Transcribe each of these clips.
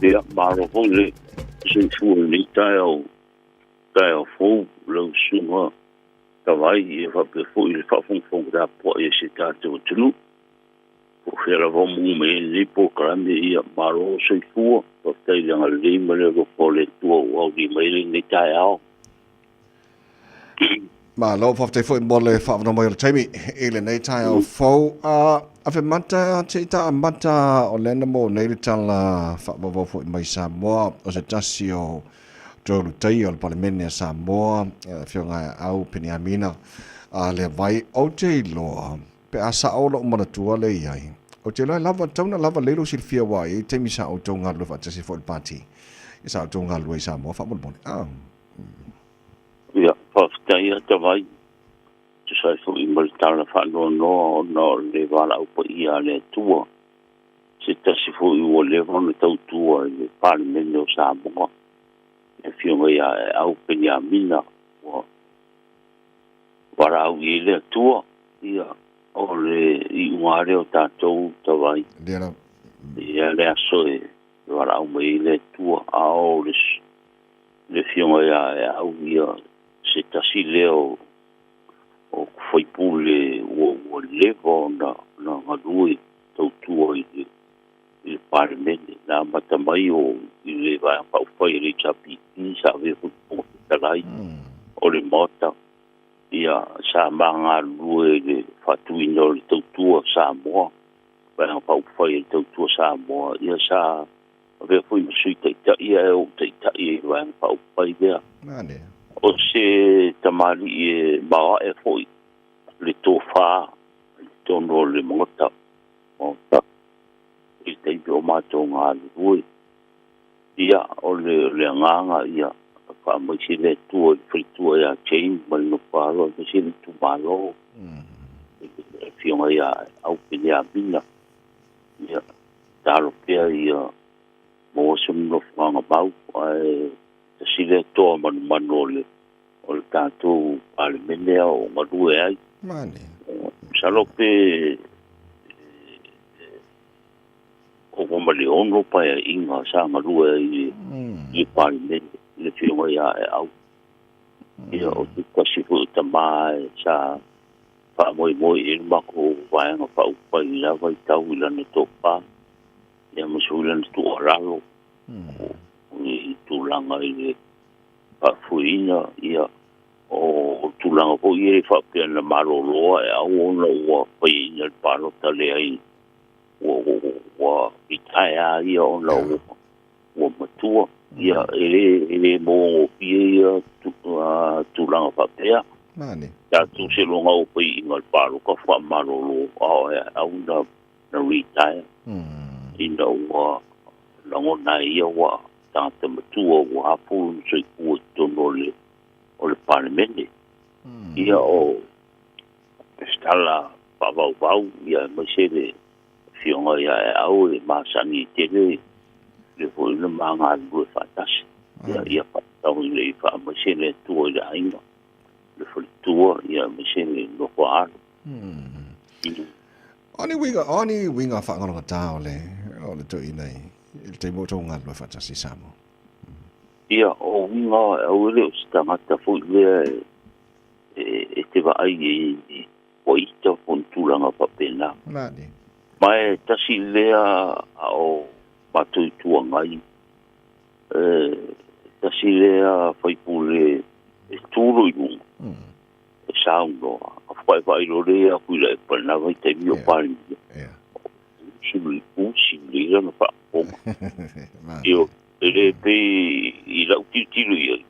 Ia, malo foi le soifua i lenei taeao, taeao fou lau susuga Tavai, ia faapea foi le faafogafoga tapuai a si o tatou atunuu. Po o fea lava o mugu mai ai lenei polokalame, ia malo soifua, faafetai i le agalelei ma le alofa o le Atua ua aulia mai ai lenei taeao. Malo, faafetai foi mo le faaavanoa mai o le taimi i lenei taeao fou. Afemata te i ta amata o lea na maua nei le tala faavauvau foi mai Samoa o se tasi o Toe Lutaia o le Palemene a Samoa, Afioga ia Au Peniamina a lea vai. Ou te iloa pe a sao lou manatua lea i ai, ou te iloa e lava, tatau ona lava lelei lou silafia aua e i ai taimi sa outou galulue faatasi foi i le Pati, sa outou galulue i Samoa faamolemole. Ia, faafetai lava Tavai, tusa ai foi ma le tala faanoanoa ona o le valaau paia a le Atua, se tasi foi ua leva ona tautua i le Palemene o Samoa, le Afioga ia Eau Peniamina, ua valaau i ai le Atua. Ia, o le iuga lava lea o tatou Tavai, ia le aso e valaau mai ai le Atua, a o le le Afioga ia Eau, ia se tasi lea o faipule ua leva ona galue tautua i le Palemene. Na amata mai o i le Vaega Faaupufai a le HRPP, sa avea foi ma Fofoga Fetalai o le Maota, ia sa ma galulue i le faatuina o le Tautua Samoa, Vaega Faaupufai a le Tautua Samoa, ia sa avea foi ma Sui Taitai ae ou taitai i le Vaega Faaupufai lea. O se tamalii e maoae foi le tofa i totonu o le Maota i le taimi o matou galulue. Ia, o le agaga ia faamaise le Atua i le faletua ia Jane ma le nofo-a-alo aemaise le itumalo, le Afioga ia Au Peniamina. Ia, tatalo pea ia maua se nofoaga mau, ae tasi lea toa manumanu o le tatou Palemene o galue ai. Masalo pe ova ma le 6 paeaiga sa galue ai i le Palemene, le Afioga ia Eau. Ia, o se tasi foi o tama sa faamoemoe i ai le matou Vaega Faaupufai i la vaitau i lana tofa, ia ma se lana tuualalo i tulaga i le faafoeina, ia o tulaga foi e faapea na maloloa Eau ona ua faiaina le palota leai, ua ritaea ia ona ua matua. Ia, e le maua gofie ia tulaga faapea. Tatou se loga o faiaina le palota faamalolo, a o Eau na retire ina ua lagona ai ia ua tagata matua ua apu lona soifua i totonu o le Palemene. Ia, o tala faavauvau, ia aemaise le Afioga ia Eau e masani tele le foi na ma galulue faatasi. Ia faatau i le faamaise le Atua i le aiga, le faletua, ia aemaise le nofo-a-alo. O ni uiga, o ni uiga faagalugatā o le toeaina i le taimi o outou galulue faatasi i Samoa? Ia, o uiga au e le o se tagata foi lea e te vaai i ua ita po o ni tulaga faapena. Ma e tasi lea o matou Itu Agai, tasi lea faipule e tu i luga, e saunoa, a faavae loa lea aku i le epa i lena vaitaimi o Palemia. Usi usi lelei lana faafofoga. Ia, e le pei i lau tilotilo i ai,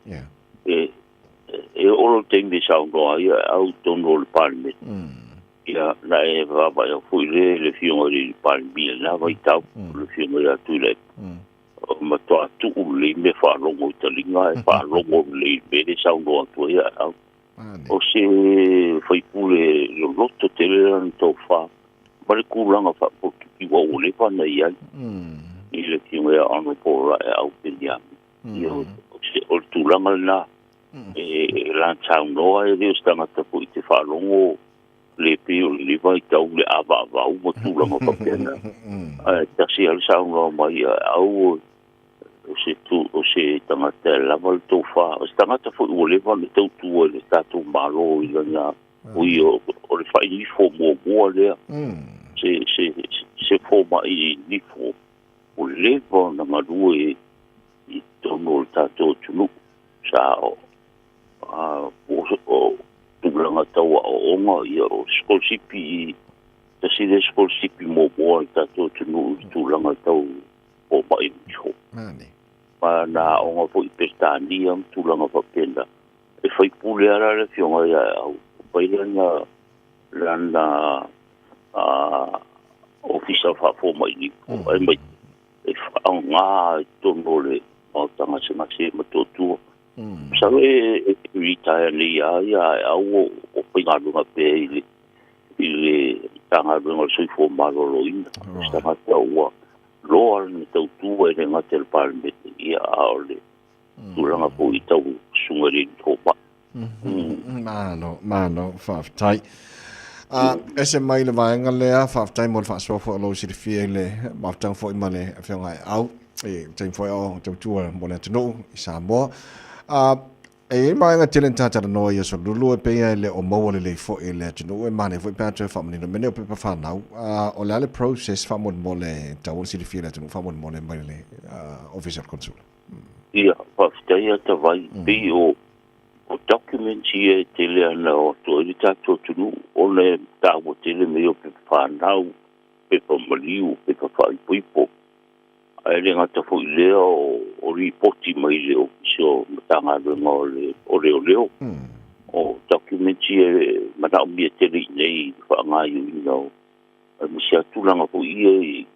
e oo loa le taimi e saunoa ai au i totonu o le Palemene. Ia, na e vaavaai atu foi le Afioga i le Palemia i lena vaitau, le Afioga ia Tuilaepa. O matua tuu lelei mea faalogo i taliga e faalogo lelei i le mea lea e saunoa atu ai au. O se faipule loloto tele lana tofa ma le tulaga faapolokiki ua leva ona i ai i le Afioga ia Honourable Eau Peniamina. Ia, o le tulaga lena e lan saunoa, e le o se tagata foi te faalogo le pei o lenei vaitau le avaavau ma tulaga faapena. Ae tasi lava le saunoa mai au. O se tu o se tagata e lava le tofā, o se tagata foi ua leva ona tautua i le tatou Malo i lana ui o le faainifo muamua lea, se se se fomaʻi nifo ua leva ona galue i totonu o le tatou atunuu sa o o tulaga tau aoaoga, ia o sikolasipi, tasi lea sikolasipi muamua a le tatou atunuu i le tulaga tau fomaʻi nifo. Ma na aoga foi i Peretania ma tulaga faapena. E faipule lava la le afioga ia Aeau, fai lana ofisa faafomaʻi nifo, ae mai e faaaoga i totonu o le maota gasegase ma Motootua. Masalo e retire nei lava ia Aeau o faigaluega pea i le Matagaluega o le Soifua Maloloina. O se tagata ua loa lana tautua e le gata i le Palemene, ia a o le tulaga foi tau susuga i le fomai. Malo, malo, faafetai. Ese mai le vaega lea, faafetai mo le faasoa foi o lou silafia i le mafutaga foi ma le afioga Aeau i taimi foi o tautua mo le atunuu i Samoa. E i ai vaega tele na talanoa i aso lulu e pei e le o maua lelei foi i le atunuu, e manaia foi pe a toe faamanino mea nei o pepa fanau. O le a le process faamolemole tatau ona silafia e le atunuu faamolemole mai le Ofisa o le Konesula? Ia, faafetai lava Tavai. Pei o documents ia e tele ana o atu ai le tatou atunuu, ona e taua tele mea o pepa fanau, pepa maliu, pepa faaipoipo. Ae le gata foi lea o lipoti mai le Ofisa o Matagaluega o Leoleo. O documents ia e manaomia tele i inei i le faagaoioiga o aemaise lava tulaga foi ia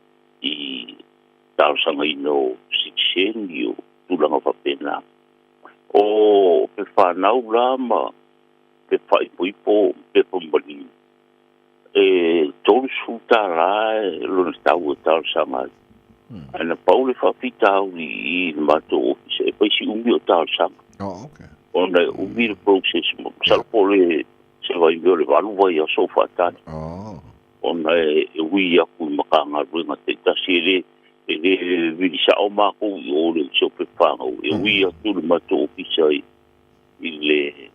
i talosagaina o sitiseni, o tulaga faapena. O pepa fanau la ma pepa faaipoipo, pepa maliu, e $30 e lona tau e talosaga ai. Ae na pau le faafitauli i le matou ofisa, e fai si umi o talosaga. Ona e umi le process, masalo po o le se vaimea o le 8 vaiaso o faatali. Ona e ui atu i Matagaluega taitasi, e le vili sao matou i o le Ofisa o Pepa Fanau, e ui atu le matou ofisa i le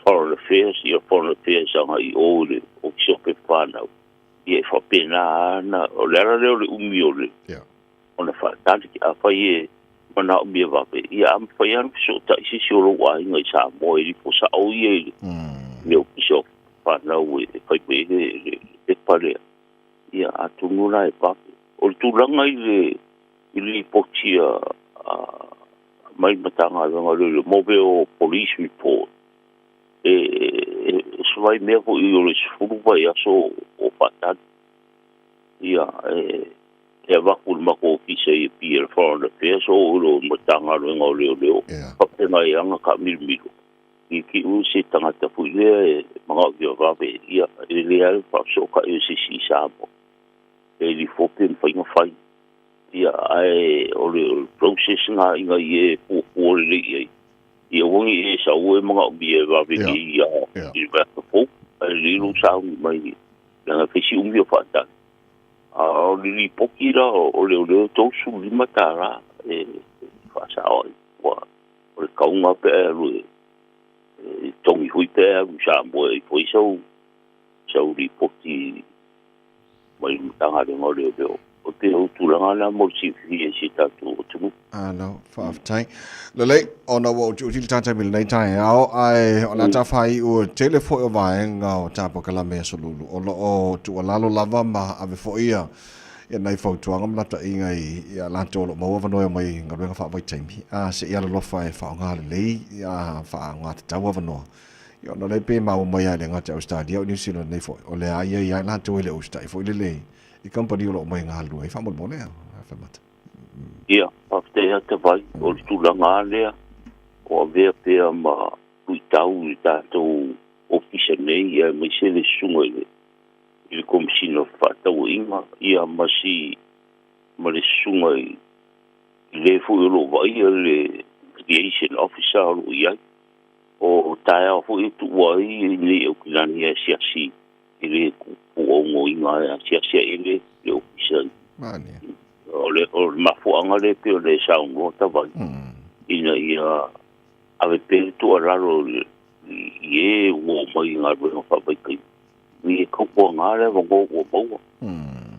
Foreign Affairs, ia Foreign Affairs agai i o i le Ofisa o Pepa Fanau. Ia e faapena ana, o le ala lea o le umi o le ona faatali. Afai e manaomia vave, ia a mafai lava ona fesootai se isi o lou aiga i Samoa e lifo sao ia i le Ofisa o Fanau e fai mai ai le pepa lea. Ia atonu la e vave. O le tulaga i le lipoti a mai le Matagaluega o Leoleo, mo mea o police report, e se vaimea foi o le 10 vaiaso o faatali. Ia, e avatu i le matou ofisa i Apia, le Foreign Affairs, o le Matagaluega o Leoleo, faapena ai ana taamilomilo. I te i se tagata foi lea e manaomia vave, ia, e le lava le faafesootai o se isi i Samoa. E lifo pe mafai ona fai. Ia, ae o le process na ina ia e fuafua lelei i ai. Ia aua ne i e sau e manaomia e vave nei i le vaiaso fou, ae lelei lou sauni mai leaga e fai si umi o faatali. A o le lipoti la o leoleo e $35 e faasao ai. Ua o le kauga pe a alu e togi foi pe a alu i Samoa e fai sau lipoti mai le Matagaluega o Leoleo. O te o tulaga la mo le silafia i si tatou atunuu. Malo, faafetai. Lelei, ona ua utiuti le tatou i lenei taeao, ae o le a ta faaiu e tele foi o vaega o ta polokalame aso lulu. O lo o tuualalo lava ma ave foi ia nai fautuaga ma lapataiga i a latou o lo o maua avanoa e omai i galuega faavaitaimi, a se i alolofa e faaaoga lelei, a faaaoga tatau avanoa. Ia ona o lea e pei e maua mai lava e le gata i Ausetalia o Niu Sila nei foi, o lea lava e i ai latou e le o usitai foi lele i kamupani o lo o omai e galulue ai faamolemole Afemata. Ia, faafetai lava Tavai, o le tulaga lava lea o avea pea ma luitau i le tatou ofisa nei, aemaise le susuga i le Komesina o Fefaatauaiga, ia ma si ma le susuga i le foi o lo o vaaia le Liaison Officer o lo o i ai. O taeao foi e tuua ai nei Aukilani e asiasi i le puaugoina e asiasi ai le ofisa. Manaia. O le o le mafuaaga lea pei ona e saunoa Tavai, ina ia ave pea le tuualalo i e ua oo mai i galuega faavaitaimi, ia tautuana le avanoa ua maua.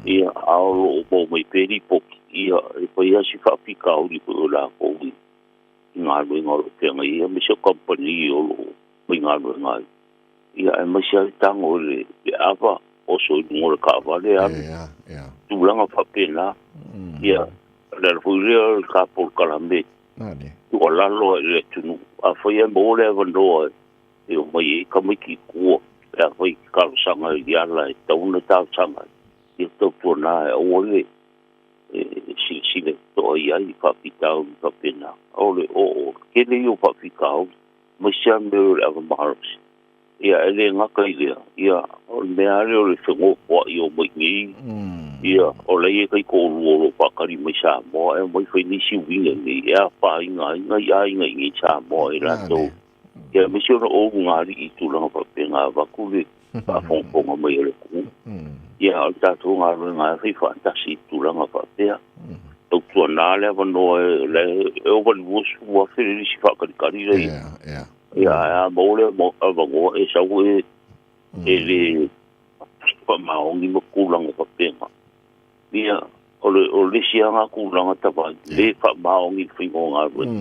Ia, a o lo o maua mai pea lipoti, ia, e fai lava si faafitauli foi o latou i galuega o lo o feagai ai, aemaise o kamupani o lo o faigaluega ai. Ia, aemaise lava le tago i le ava, oso i luga o le taavale alu, tulaga faapena. Ia, o le ala foi lea o le ta polokalame tuualalo i le atunuu, afai e maua le avanoa e omai ai tamaiti i tua, pe afai e te talosaga i ala e tatau ona talosaga ai, ia tautuana e aua le silasila totoa i ai i faafitauli faapena. O le o tele ia o faafitauli, aemaise lava mea o le ava malosi. Ia, e le gata i lea, ia, o le mea lava lea o le fegofoai o omai i inei, ia, o la e taitoalua o lo o faatali mai Samoa e omai fai nisi uiga nei e afaina ai nai aiga i inei i Samoa e latou. Ia, aemaise ona o ulugalii i tulaga faapena avatu le faafogafoga mai a le atunuu. Ia, o le tatou galuega e fai faatasi i tulaga faapea. Tautuana le avanoa e ova i le 20,000 le lisi faatalitali lea. Ia, ae a maua le avanoa e sau e e le faamaoni ma tulaga faapena. Ia, o le o le isi lava tulaga tavai, le faamaoni i le faiga o galuega.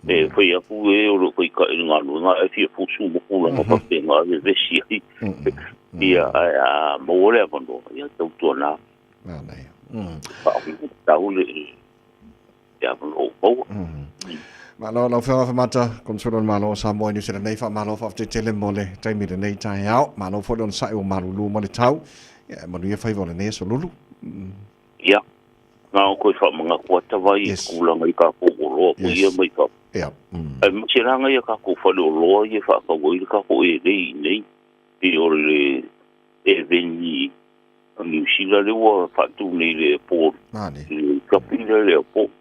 E fai atu e o lo o taitai i le galuega ae fia fusu ma tulaga faapena e vevesi ai. Ia, ae a maua le avanoa, ia tautuana. Faatatau le avanoa ua maua. Malo lau Afioga Afemata, Konesula o le Malo o Samoa i Niu Sila nei, faamalo faafetai tele mo le taimi i lenei taeao. Malo foi le onosai ua malulu ma le tau. Ia, e manuia faiva o lenei aso Lulu. Ia, na o toe faamanatu ata vai i tulaga i tatou oloa foi ia mai fafo. Ia. Aemaise la ia tatou faleoloa ia e faatau ai le tatou elei i inei, pei o le eveni a Niu Sila lea ua faatu nei i le airport, i le shopping lea i le airport.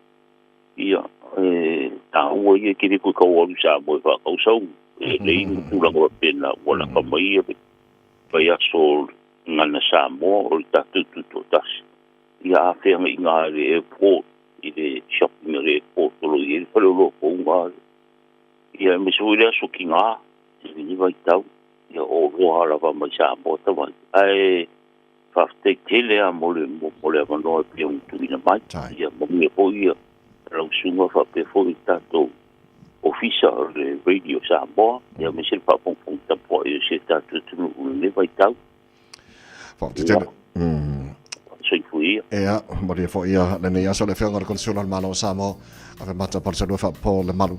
Ia, e taua ia, e te le toe tau alu i Samoa e faatau sau elei ma tulaga faapena, ua lata mai ia le vaiaso o le Gagana Samoa o le tatou tutoatasi. Ia a feagaiga i le airport, i le shopping a le airport o lo o i ai le faleoloa fou lena. Ia, aemaise foi le aso Tina i lenei vaitau, ia o oloa lava mai Samoa tavai. Ae faafetai tele lava mo le, mo le avanoa e pei ona tuuina mai. Ia manuia foi ia lau susuga faapea foi le tatou Ofisa o le Radio Samoa, ia aemaise le faafogafoga tapuai o si o tatou atunuu i lenei vaitau. Faafetai tele. Soifua ia. Ia, manuia foi ia lenei aso le Afioga i le Konesula o le Malo o Samoa, Afemata Palusalua Faapopo Lemalu.